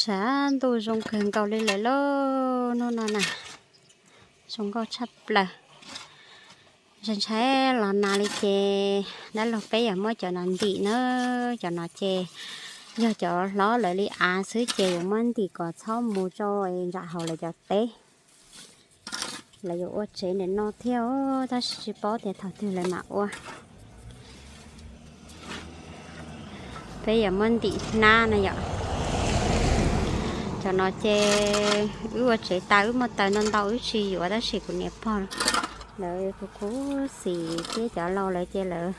Tshav ntuj zoo kawg nkaus li lawm lauj, hnub no na, zoo nkauj tshaj plaws. Ntshai ntshai los nag li ces dab laug peb yuav muab cov no ntim na, cov no ces yog cov hlob lawv li av xwb ces yuav muab ntim kom txhob mus rau ntsam hauv lawv cov teb. Lawv yuav ua tsev ntawm no thiab, tab sis tsis paub tias thaum twg lawv mam ua. Peb yuav muab ntim hnab no yom. Cov no ces wb ua tsev tas wb muaj taws ntau ntau wb tsis yuav tab sis kuv niam pog lawv kuv khuv xim thiab cov laus lawv ces lawv,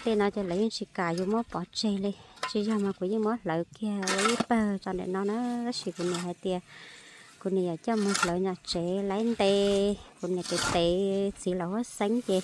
tej no ces lawv yeej tsis kam yuav muab pov tseg li. Tsis yog mas kuv yeej muab hlawv kiag ua ib pawg tso ntawm no na, tab sis kuv niam hais tias kuv niam yuav coj mus hlawv nram tsev laib nte. Kuv niam tes tes txiv laus huab xeeb ces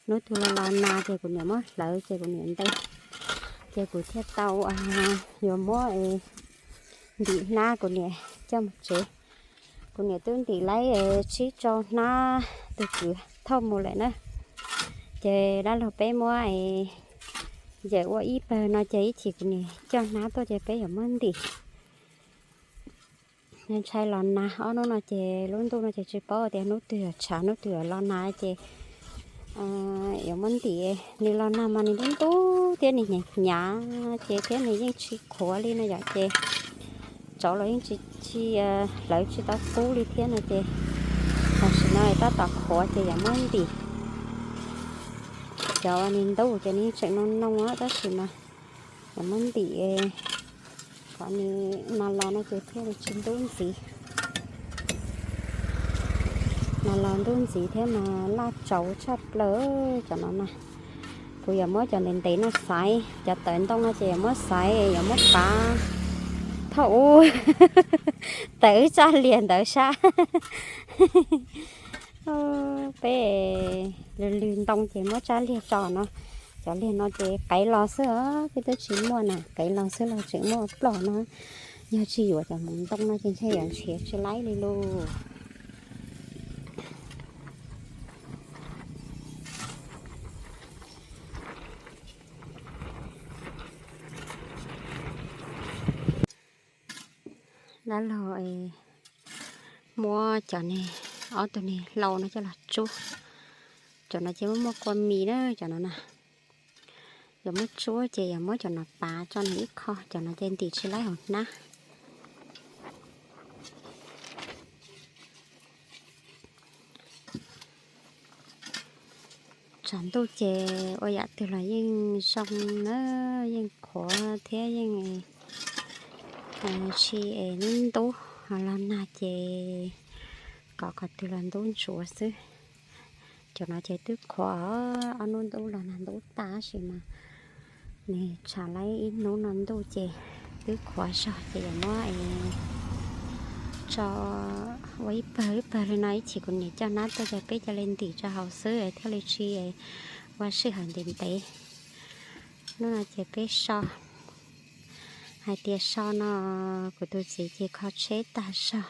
hnub twg los los nag ces kuv niam muab hlawv ces kuv niam nte, ces kuv thiaj tau yuav muab ntim hnab kuv niam coj mus tsev. Kuv niam twb ntim laib tsib rau hnab tus kwv thauj mus lawm na. Ces dab laug peb muab yawm ua ib pawg no ces ib chim kuv niam coj hnab tuaj ces peb yuav muab ntim. Ntshai los nag ob hnub no ces lub ntuj no ces tsis paub tias hnub twg yuav tshav hnub twg yuav los nag ces yuav muab ntim. Nws los nag mas nws ntub ntub thiab nws hnyav hnyav ces thiab nws yeej tsis qhuav li no yom ces tsauv los yeej tsis, hlawv tsis tau kub li thiab no ces tam sim no tab tom qhuav ces yuav muab ntim. Cov nws ntub ces nws yeej tseem noo noo tab sis mas yuav muab ntim kom nws mas los no ces thiaj li tsis ntub ntxiv. Mas los ntub ntxiv thiab mas laj tsauv tshaj plaws cov no na. Kuv yuav muab cov ntev ntev no xaiv, cov tawv ntoo no ces yuav muab xaiv yuav muab pav thaum ub tawm wb tsab liag ntawd sab. Peb lwg lwg ntoo ces muab tsab liag tso no. Cov liag no ces qev los xwb os, peb twb tsis muaj na, qev los xwb los tseem muaj ploj no. Yog tsis yuav cov hmoov ntoo no ces ntshe yuav nrhiav tsis laib li lauj. Dab laug muab cov ni, ob tug ni hlau no coj los tsuab. Cov no ces muaj muaj kua mis na, cov no na. Yuav muab tsuab ces yuav muab cov no pav tso nws ib qho, cov no ces ntim tsis laib hauv hnab. Tshav ntuj ces ua yam twg los yeej zoo na, yeej qhuav thiab yeej tsis es ntub, los nag ces kov qhov twg los ntub ntsuav xwb. Cov no ces twb qhuav, ob hnub ntub los nag ntub tag tab sis mas nws tshav laib ib hnub no ntuj ces twb qhuav zog ces yuav muab tso ua ib pawg ib pawg li no, ib chim kuv niam coj hnab tuaj ces peb cia li ntim tso hauv xwb thiaj li tsis ua sij hawm ntev ntev. Hnub no ces peb so, hais tias so no kuv tus txiv ces kho tsheb tag zog,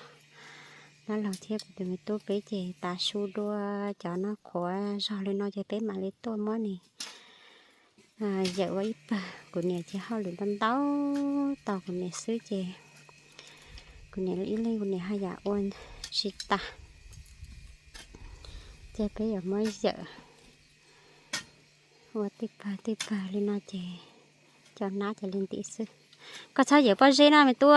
dab laug thiab kuv tus me tub peb ces tav su dua, cov no qhuav zog li no ces peb mam li tuaj muab nws yawm ua ib pawg. Kuv niam ces hauj lwm ntau ntau, tos kuv niam xwb ces kuv niam ib leeg kuv niam haj yam ua tsis tas, ces peb yuav muab yawm ua tej pawg tej pawg li no ces cov hnab cia li ntim xwb. Koj txhob yawm pob zeb na me tub.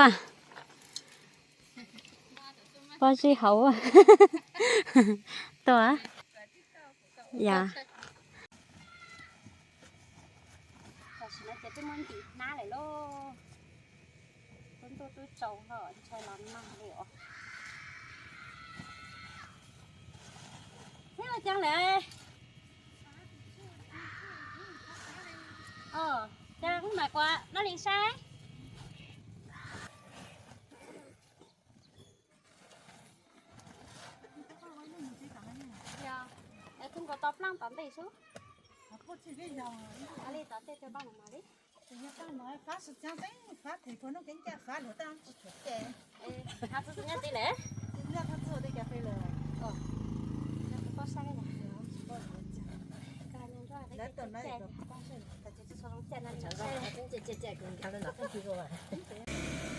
Pob zeb hauv. Tuaj. Yog. Tam sim no ces twb muab ntim hnab lawm lauj. Twb ntuj twb tsaus los ntshai los nag li os. Thiab ua cas lawm? Cas kuv mam kuv dab li saib. Yog, es kuv nkaus tau plaaj tom ntej xwb. Li tom tej rau pab mus mas li.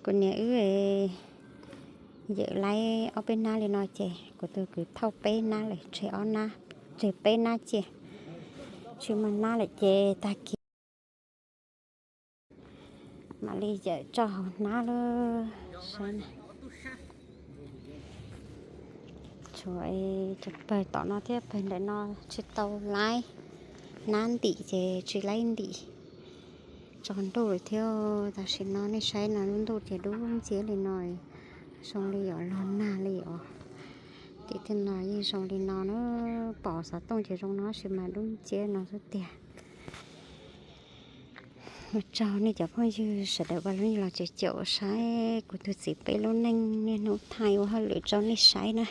Kuv niam wb yawm laib ob peb nab li no ces kuv tus kwv thauj peb nab lawm, tseg ob nab, tseg peb nab cia, tsis muaj nab lawm ces tag kis mam li yawm tso hauv hnab lawm. Saib na, tshuav cov pawg tom no thiab pawg ntawm no tsis tau laib, nab ntim ces tsis laib ntim tso ntuj lawm thiab. Tam sim no nej saib no lub ntuj ces dub nciab li no, zoo li yuav los nag li os. Tim tej no yeej zoo li no na, pom xov tooj ces zoo no tab sis mas dub nciab no xwb tiag. Ua tsaug nej cov phooj ywg sawv daws uas los caum caum saib kuv tus txiv peb lub neej niaj hnub thaij ua hauj lwm rau nej saib na.